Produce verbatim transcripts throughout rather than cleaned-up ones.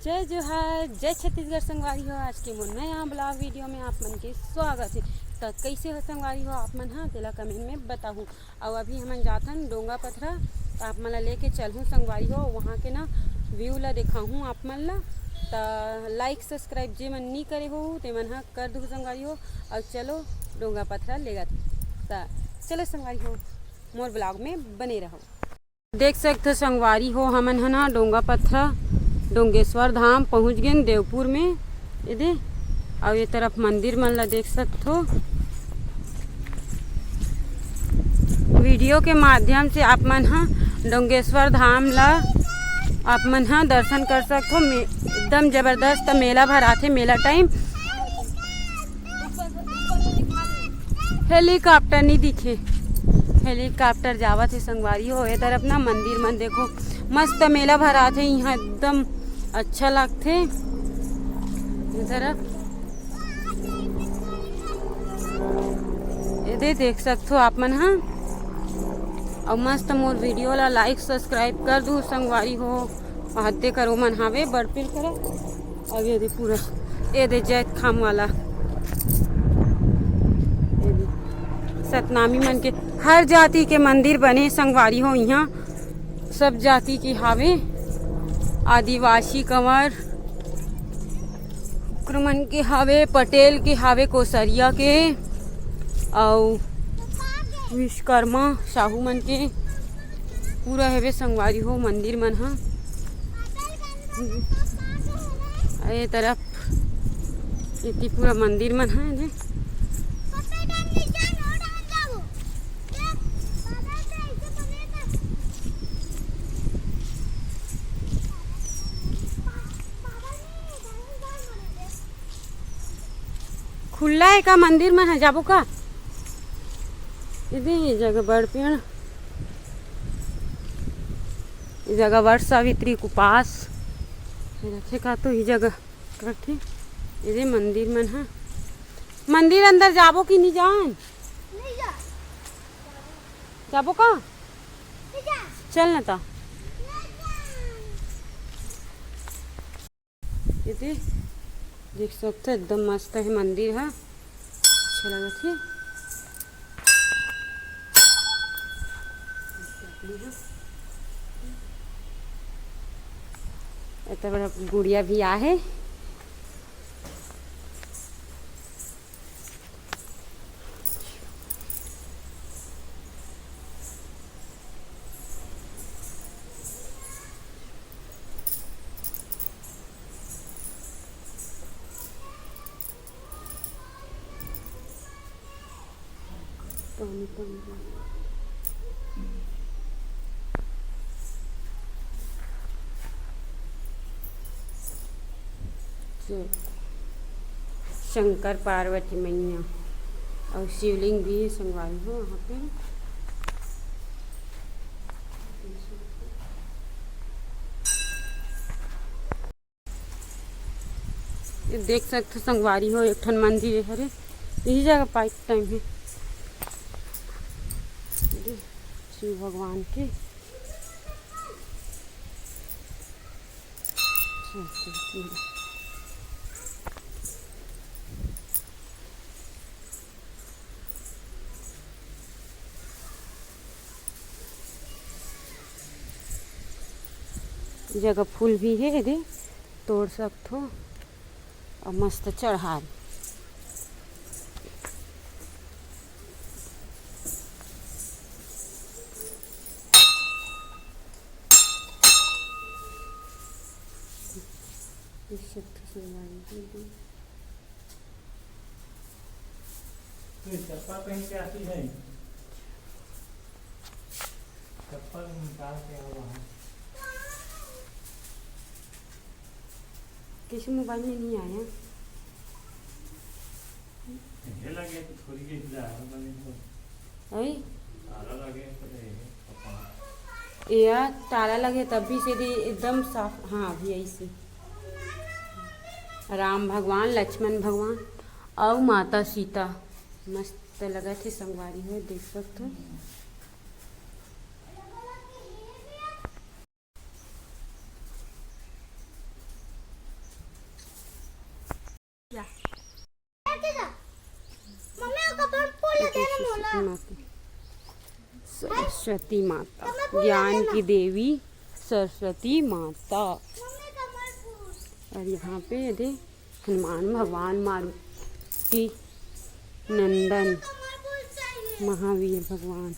जय जोहार, जय छत्तीसगढ़ संगवारी हो। आज के मोर नया vlog video में आप मन के स्वागत हे। त कइसे हो संगवारी हो आप मन ह, तेला comment में बताहू। अउ अभी हमन जाथन डोंगा पथरा, त आप मन ला लेके चलहूँ संगवारी हो, वहाँ के ना view ला देखाहूँ आप मन ला। त like subscribe जे मन नी करे हो ते मन ह कर दू संगवारी हो। अउ चलो डोंगा पथरा लेगत, त चलो संगवारी हो मोर vlog में बने रहो। देख सकथो संगवारी हो, हमन ह ना डोंगा पथरा डोंगेश्वर धाम पहुँच गेन देवपुर में। ये दे, अउ ये तरफ मंदिर मन ला देख सकथो। video के माध्यम से आप मन ह डोंगेश्वर धाम ला आप मन ह दर्शन कर सकथो। मे-, एकदम जबरदस्त मेला भराथे, मेला time। Helicopter नहीं दिखे, helicopter जावत हे संगवारी हो। ये तरफ ना मंदिर मन देखो, मस्त मेला भराथे इहाँ, एकदम अच्छा लगथे। ये तरफ ये दे देख सकथो आप मन ह, अउ मस्त मोर video ला like subscribe कर दू संगवारी हो। हद्दे करो मन हावे बड़पिल करा। अब ये दे पूरा, ये दे जैत खाम वाला, ये दे सतनामी मन के हर जाति के मंदिर बने संगवारी हो। इहाँ सब जाति के हावे, आदिवासी कंवर, उकर मन के हावे, पटेल के हावे, कोसरिया के, अउ विश्वकर्मा साहू मन के पूरा हेवे संगवारी हो मंदिर मन ह। ए तरफ एती पूरा मंदिर मन ह, एदे। खुल्ला हे का मंदिर मन ह? जाबो का? एदे, ये जगह बड़ पेड़, ये जगह वट सावित्री के उपास रखे का, तो ये जगह करथे। एदे मंदिर मन ह, मंदिर अंदर जाबो कि नहीं जान? जाबो का? चल ना ता। एदे देख सकथो, एकदम मस्त हे मंदिर ह, अच्छा लगत हे। इतना बड़ा गुड़िया भी आहे। पानी, पानी, पानी। चल। शंकर पार्वती मैया अउ शिवलिंग भी हे संगवारी हो वहाँ पे। ये देख सकथो संगवारी हो, एक ठन मंदिर हरे, यही जगह pipe time हे। शिव भगवान के। जगह फूल भी हे, एदे तोड़ सकथो अउ मस्त चढ़ाए। देख सकथो संगवारी हो, एदे। तो ये चप्पल पहन के आती है, चप्पल निकाल के आओ बाहर। किसी मोबाइल में नहीं आया। ये लगे तो थोड़ी के हिला है, बने तो। अरे? ताला लगे तो ये है, पता नहीं। ये यार, ताला लगे तब भी से दे एकदम साफ। हाँ, अभी ऐसे। राम भगवान, लक्ष्मण भगवान अउ माता सीता मस्त लगत हे संगवारी हो, देख सकथो। मम्मी, वो कपड़ा फूल लगे ना मोला। सरस्वती माता। सरस्वती माता, ज्ञान की देवी सरस्वती माता। मम्मी, कमल फूल। और यहाँ पे ये दे हनुमान भगवान, मारुति नंदन, महावीर भगवान,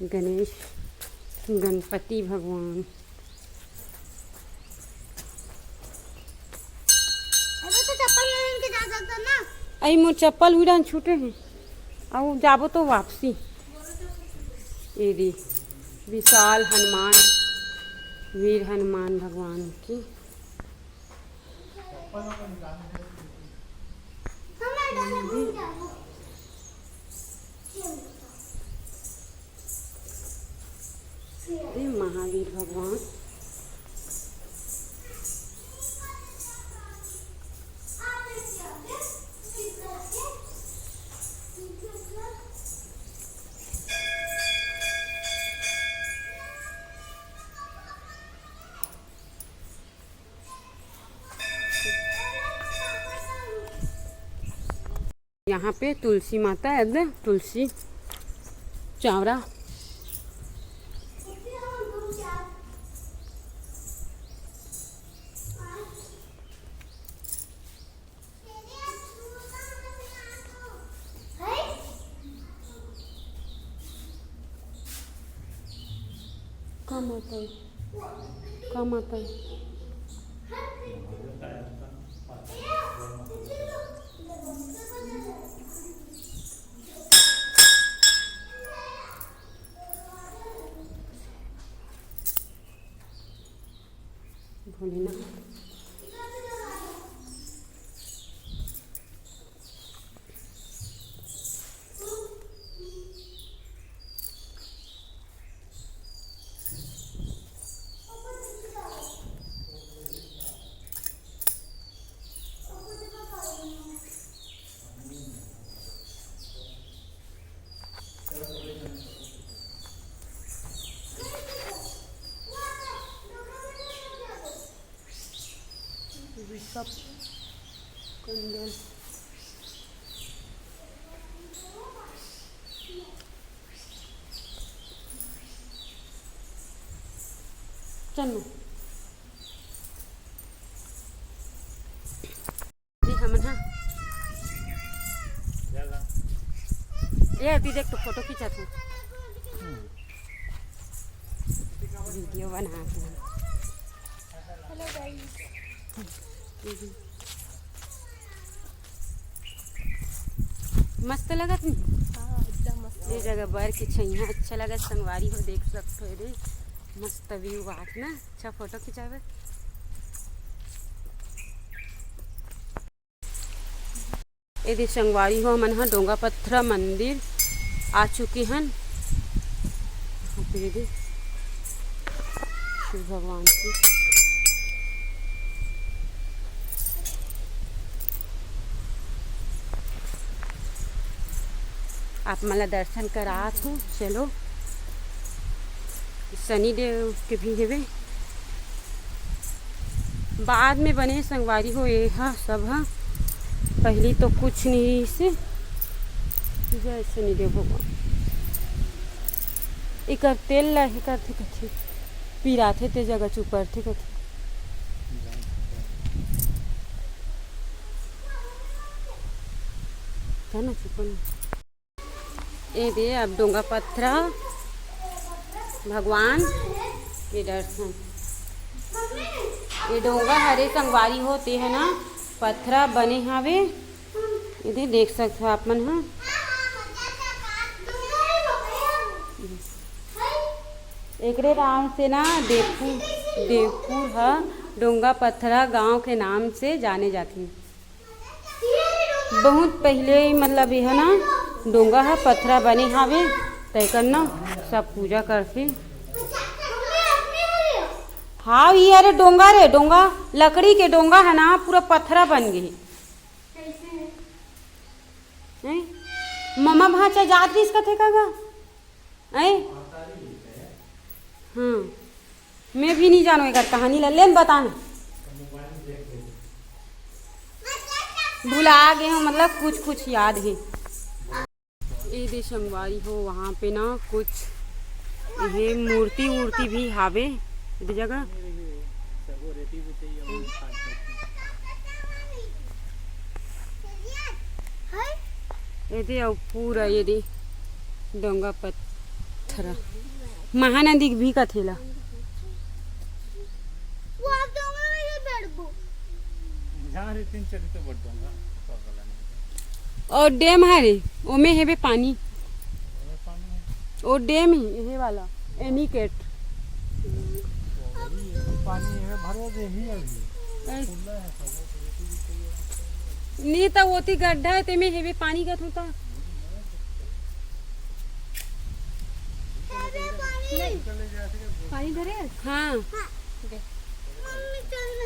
गणेश, गणपति भगवान। अरे तो चप्पल नहीं पहन के जा सकता ना। अई मोर चप्पल उड़न छूटे हैं, अउ जाबो तो वापसी। ये दी विशाल हनुमान, वीर हनुमान भगवान की। हे महावीर भगवान। यहाँ पे तुलसी माता है, तुलसी चावरा। का माता है? का माता है? भोलेनाथ। ऋषभ कंदल। चल नू। ये हमन हा। ये अभी देख तो फोटो खींचा तू। वीडियो बना तू। हेलो गाइस। मस्त लगत नहीं? हाँ, एकदम मस्त। ये जगह बर के छैया अच्छा लगत, संगवारी हो देख सकते हो रे। मस्त व्यू बात ना, अच्छा फोटो खिंचावे। ए दे संगवारी हो, हमन ह डोंगा पथरा मंदिर आ चुके हन। यहाँ पे ये दे शिव भगवान की। आप मन ला दर्शन करात हूँ, चलो। शनि देव के भी हेवे, बाद में बने संगवारी हो, ये हा सब हा, पहली तो कुछ नहीं से। जय शनि देव भगवान। एकर तेल ला हे करथे कथे, पिराथे ते जगह चुपरथे कथे। है ना, चुपन। ए दे अब डोंगा पथरा भगवान के दर्शन। ये डोंगा हरे संगवारी हो, ते ह ना पथरा बने हावे। ये दे देख सकत हो आप मन ह। एकरे नाम से ना देवपुर, देवपुर ह डोंगा पथरा गांव के नाम से जाने जाथे। बहुत पहिले, मतलब, ये ना डोंगा ह पथरा बने हावे, तैकर ना सब पूजा करथे। हाँ, ये अरे डोंगा रे, डोंगा, लकड़ी के डोंगा है ना, पूरा पथरा बन गे। हैं? ममा भांचा जात रहिस कथे का गा? हैं? हाँ, मैं भी नहीं जानो एकर कहानी ला, ले न बता ना। भुला गे हों, मतलब कुछ कुछ याद हे। ए दे संगवारी हो, वहाँ पे ना कुछ ये मूर्ति वूर्ति भी हावे ए जगह। ये दे अउ पूरा ये दे डोंगा पत्थरा महानदी भी कथेला। वो आप दोनों में ये बैठ गो। जहाँ रे तीन चढ़ी तो बढ़ दूंगा। और डैम हरे, ओमे हेबे पानी। ओमे पानी है। ओ डैम ही, ये वाला, एनीकेट। पानी ये भरे दे ही अभी। ऐस- खुला है सब। नी त ओती गड्ढा है, तेमे हेबे पानी का थोड़ा। पानी धरे? हाँ। दे।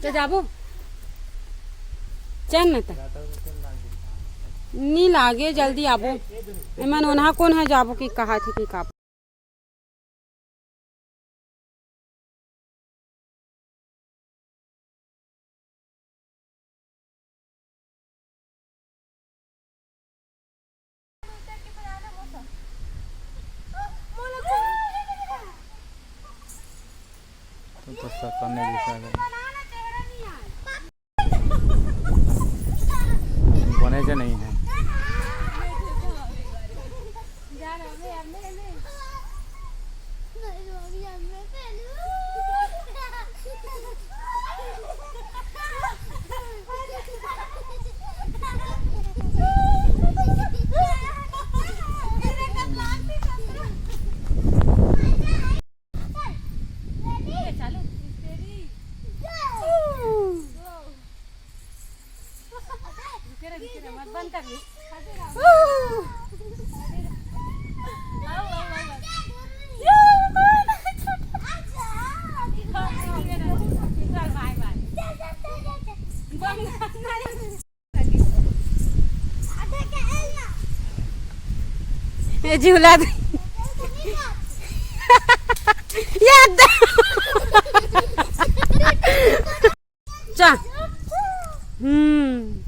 तो जाबो? चल न त। नी लागे, जल्दी आबो। एमन ओनहा कोन ह जाबो कि कहा थे कि का। तो, तो सकल नहीं दिखा रहे। बने से नहीं है। ये झूला दे। याद। चा। हम्म।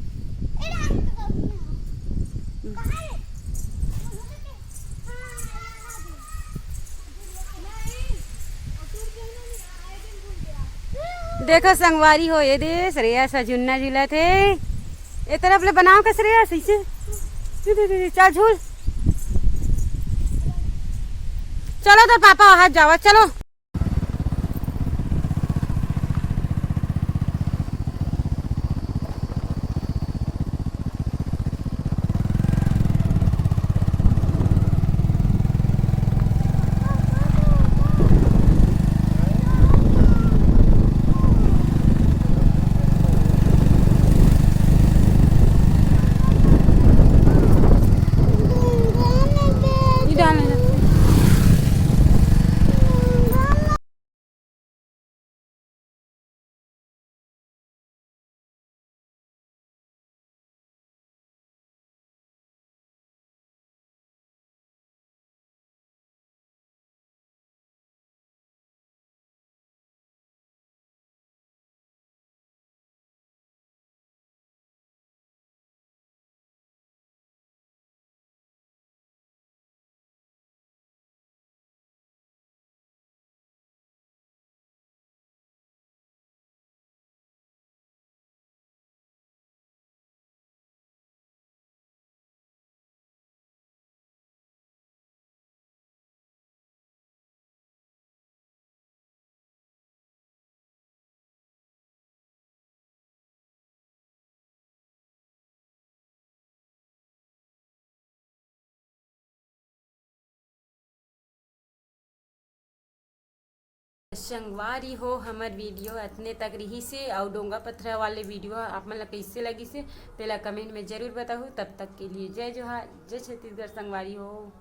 देखो संगवारी हो, ये दे श्रेयस ह झुन्ना झूलत हे। ए तरफ ले बनाओ का श्रेयस, इसे। दे, दे, दे, दे, चल झूल। चलो तो पापा वहां जावा, चलो। संगवारी हो, हमर वीडियो अतने तक रहिस हे, अउ डोंगा पथरा वाले वीडियो आप मन ला कइसे लगिस हे, तेला कमेंट में जरूर बताहू। तब तक के लिए जय जोहार, जय छत्तीसगढ़ संगवारी हो।